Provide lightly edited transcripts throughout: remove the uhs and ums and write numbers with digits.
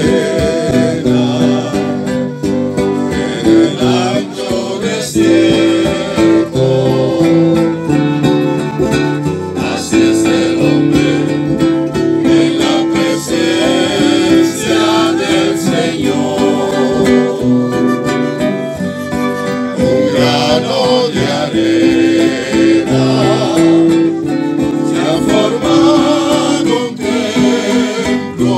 arena en el ancho desierto. Así es el hombre en la presencia del Señor. Un grano de arena se ha formado un templo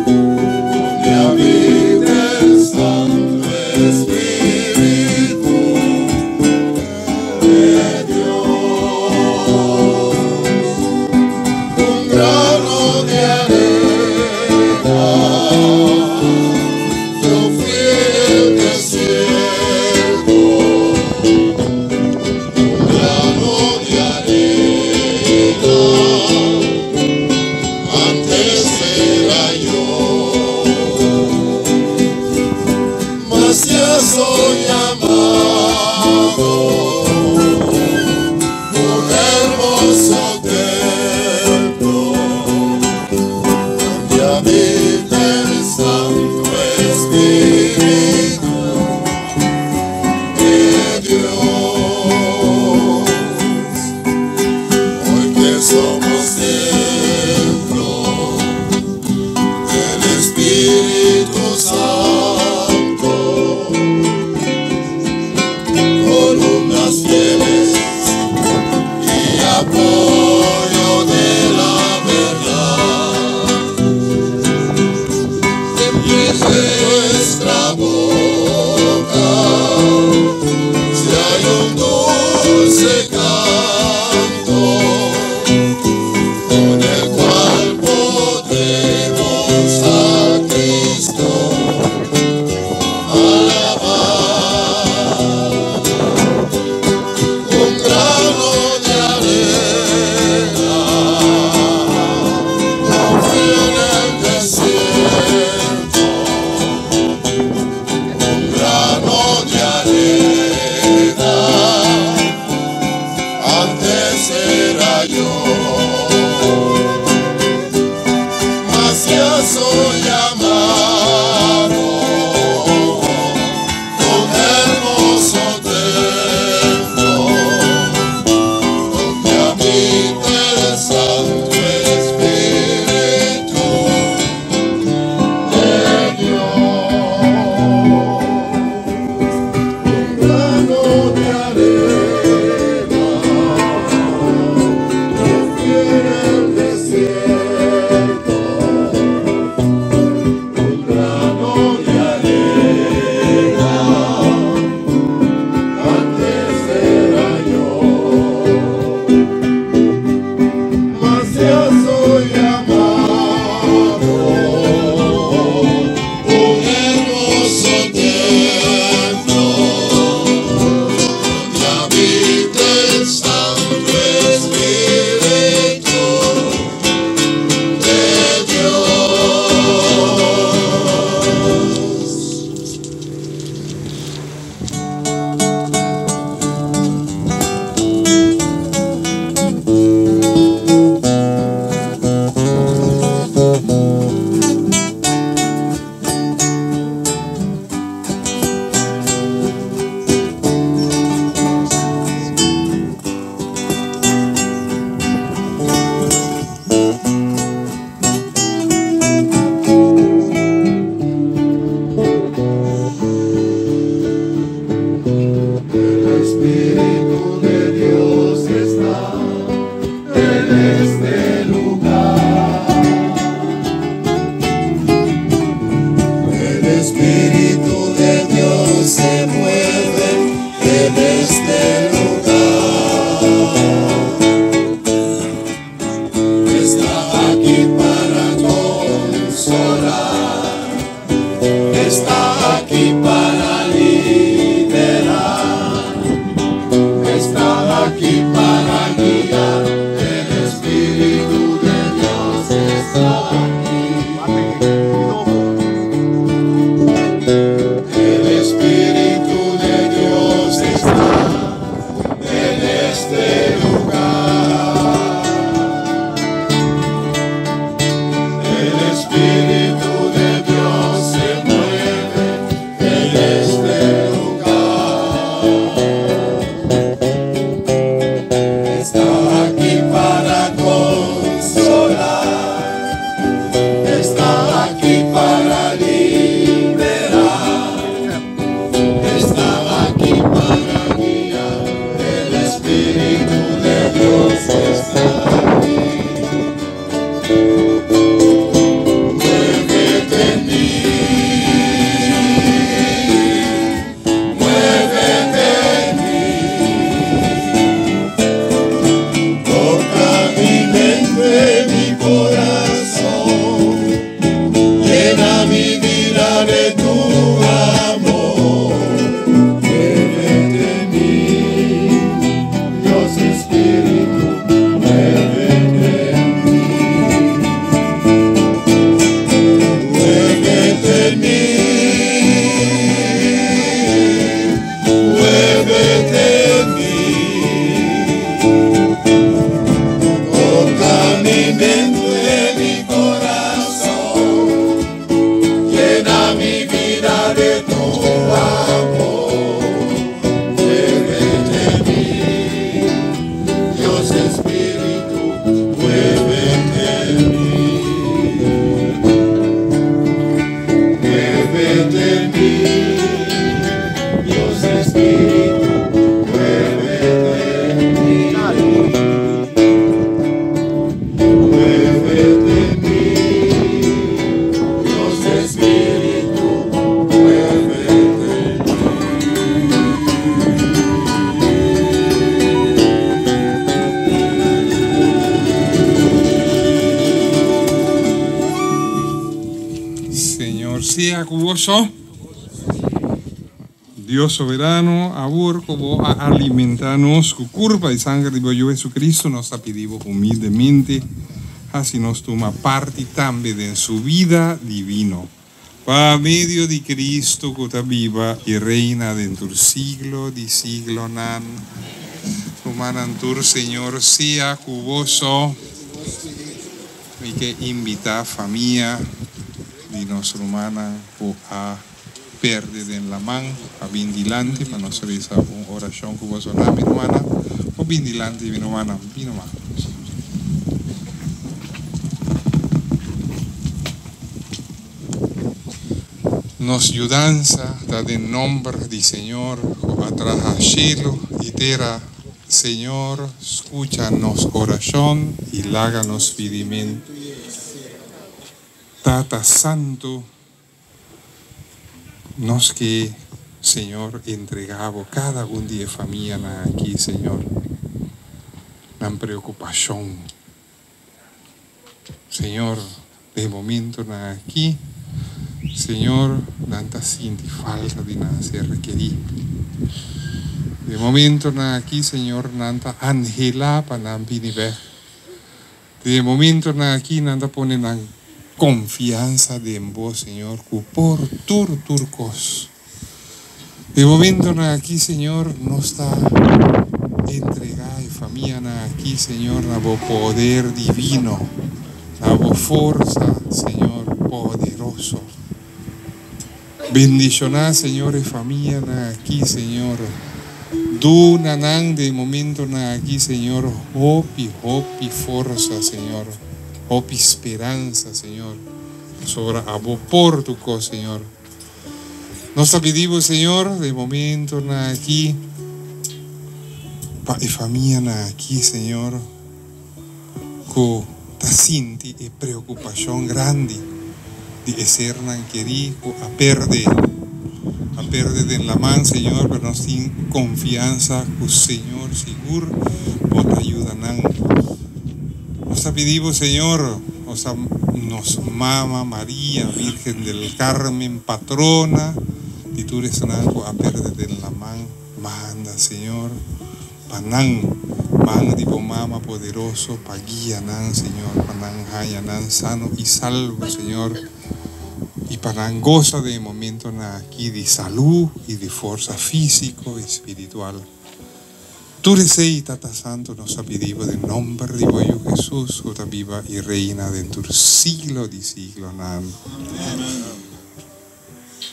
donde habita el Santo Espíritu de Dios. Un grano de arena, yo fui el desierto. Un grano de arena, antes era yo, mas ya soy llamado un hermoso templo donde habita el Santo Espíritu de Dios. Hoy que somos templo del Espíritu Santo, columnas fieles y apoyo de la verdad. Y en nuestra boca se hay un dulce canto con el cual podremos a Cristo alabar. Un grano de arena no fui en el desierto. Un grano de arena antes era yo, mas ya soy llamado un hermoso templo donde habita el Santo Espíritu de Dios. Un grano de arena yo fui en el desierto. Un grano de arena antes era yo, mas ya soy llamado un hermoso templo donde habita el Santo Espíritu de Dios. El Espíritu de Dios está en este lugar. El Espíritu de Dios se mueve en este lugar. Está aquí para consolar, está aquí para liberar, está aquí para guiar. El Espíritu de Dios está aquí. El Espíritu de Dios está en este lugar. El Espíritu de Muévete en mí, muévete en mí. Toca mi mente, mi corazón, llena mi vida de tu amor. Muévete en mí, Dios Espíritu, muévete en mí. Muévete en mí, muévete en mí. Toca mi mente, mi corazón, llena mi vida de tu amor. Muévete en mí, Dios Espíritu, muévete en mí. Muévete en mí, Dios Espíritu, muévete en mí. Muévete en mí, Dios Espíritu, muévete en mí. Señor sea ku boso. Dios soberano, awor ku bo a alimentá nos ku kurpa i sanger di bo Yu Jesucristo, nos ta pidi bo humildemente, hasi nos tuma parti tambe den su bida divino. Pa medio di Cristo ku ta biba i reina den tur siglo di siglonan. Rumannan tur, Señor sea ku boso. Mi ke invitá famia di nos rumannan ku a perde den laman pa bin dilanti pa nos resa un orashon ku boso. Nan mi rumannan por bin dilanti mi rumannan bin numa. Nos yudansa ta den nomber di Señor ku a traha shelu i tera. Señor, skucha nos orashon i laga nos pidimentu. Tata Santu, nos ke, Señor, entrega bo kada un di e famianan aki, Señor, nan preokupashon. Señor, den momentonan aki, Señor, nan ta sinti falta di nan ser kerí. Den momentonan aki, Señor, nan ta anhelá pa nan bini bèk. Den momentonan aki, nan ta pone nan konfiansa den Bo, Señor, ku por tur tur kos. Den momentonan aki, Señor, nos ta entregá e famianan aki, Señor, na Bo poder divino, na Bo forsa, Señor, poderoso. Bendishoná, Señor, e famianan aki, Señor. Duna nan den momentonan aki, Señor, hopi, hopi forsa, Señor, hopi speransa, Señor, pasobra Abo por tur kos, Señor. Nos ta pidi bo, Señor, den momentonan aki, pa e famianan aki, Señor, ku ta sinti e preokupashon grandi di e sernan kerí ku a perde, a perde den laman, Señor, pero nos tin konfiansa ku Señor sigur bo ta yuda nan. Nos ta pidi bo, Señor, nos ta nos Mama Maria, Virgen del Carmen, patrona di tur esnan ku a perde den laman, manda, Señor, pa nan, man di bo Mama poderoso pa guia nan, Señor, pa nan haña nan sano i salvo, Señor, i pa nan gosa den e momentonan aki di salú i di forsa físiko i spiritual. Tur esei, Tata Santu, nos ta pidi bo den nomber di bo Yu Hesus, ku ta biba i reina den tur siglo di siglonan.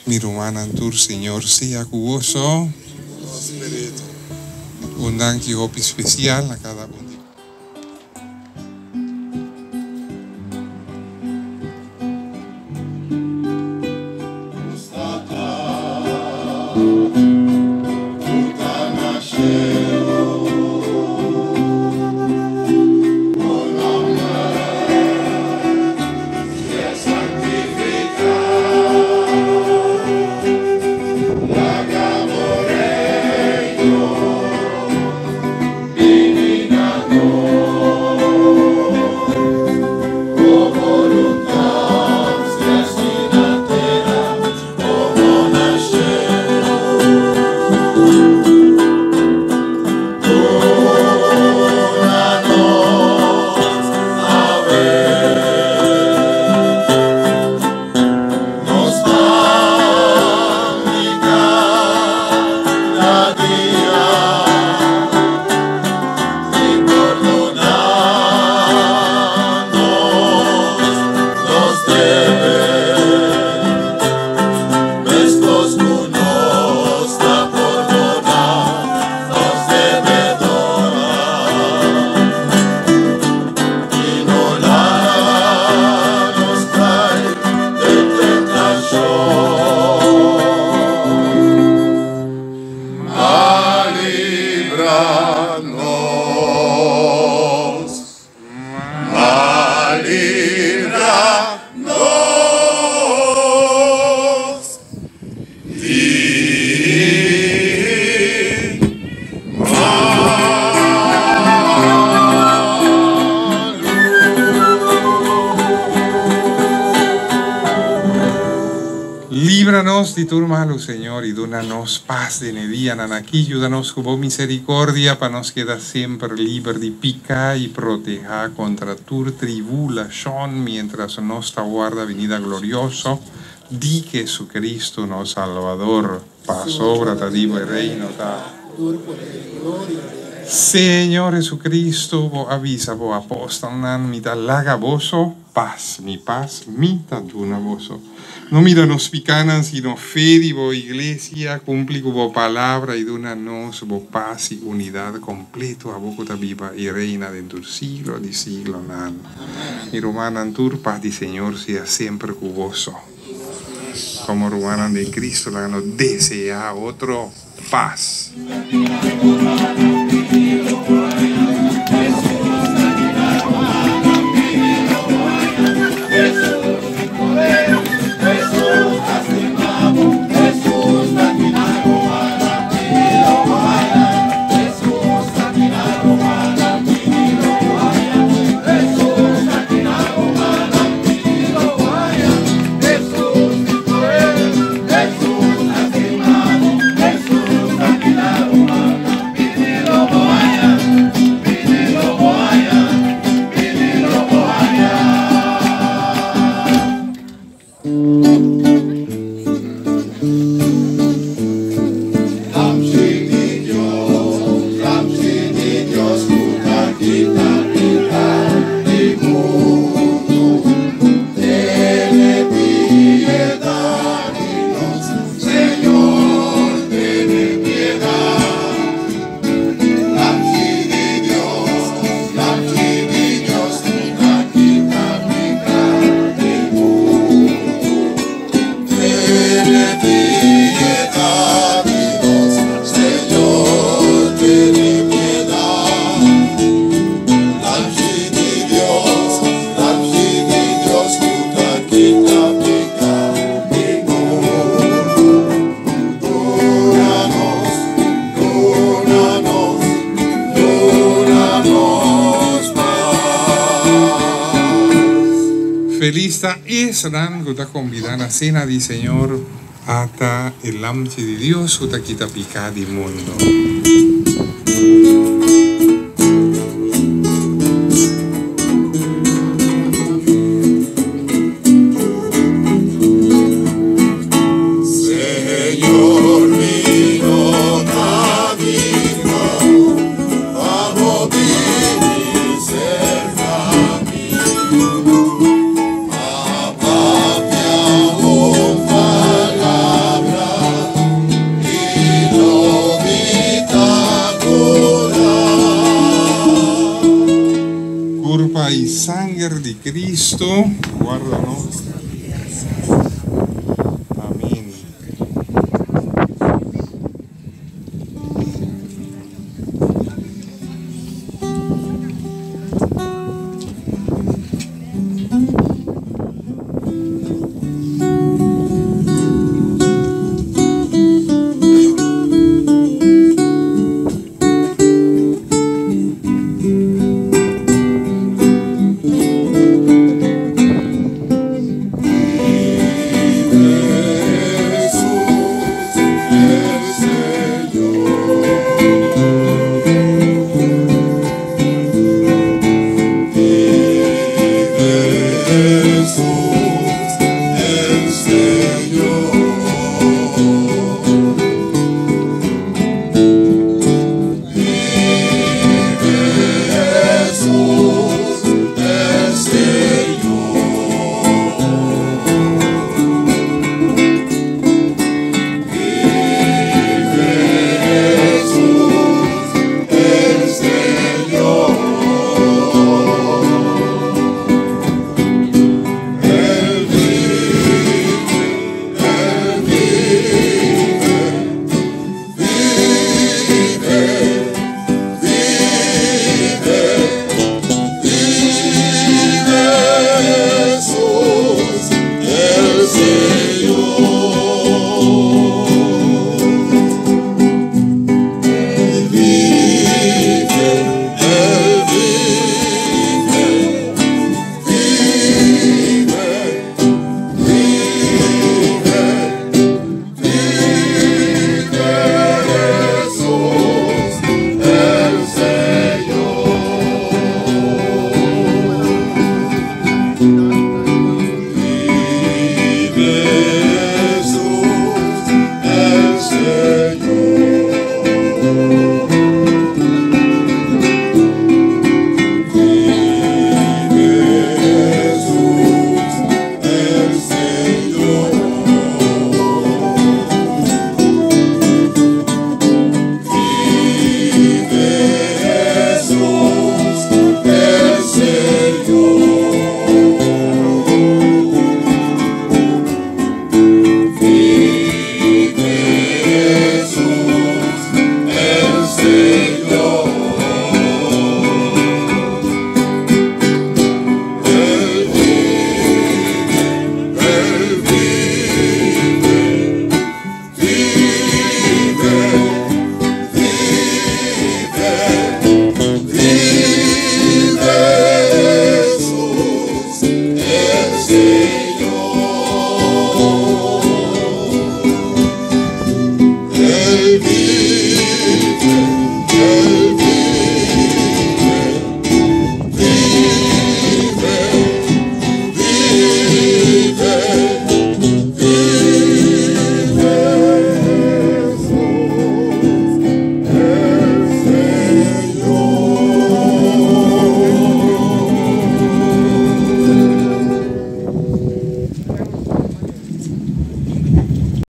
Mi rumannan tur, Señor sea ku boso. Un danki hopi spesial na kada un di. Líbranos di tur malu, Señor, i duna nos pas den e dianan akí. Yuda nos ku bo miserikordia pa nos keda semper liber di piká i protehá kontra tur tribulashon miéntras nos ta warda binida glorioso di Jesucristo nos Salbador. Pasobra ta di bo e reino ta. Señor Jesucristo, bo a bisa bo apòstelnan, Mi ta laga boso pas, mi pas mi ta duna boso. No mira nos pikánan, sino fe di bo iglesia. Kumpli ku bo palabra i duna nos bo pas i unidat kompleto, abo ku ta biba i reina den tur siglo di siglonan. Mi rumannan tur, pas di Señor sea semper ku boso. Komo rumannan den Cristo laga nos deseá otro pas. Felis ta esnan ku ta kombidá na sena di Señor, ata e Lamchi di Dios ku ta kita piká di mundu. Kurpa i sanger di Kristu.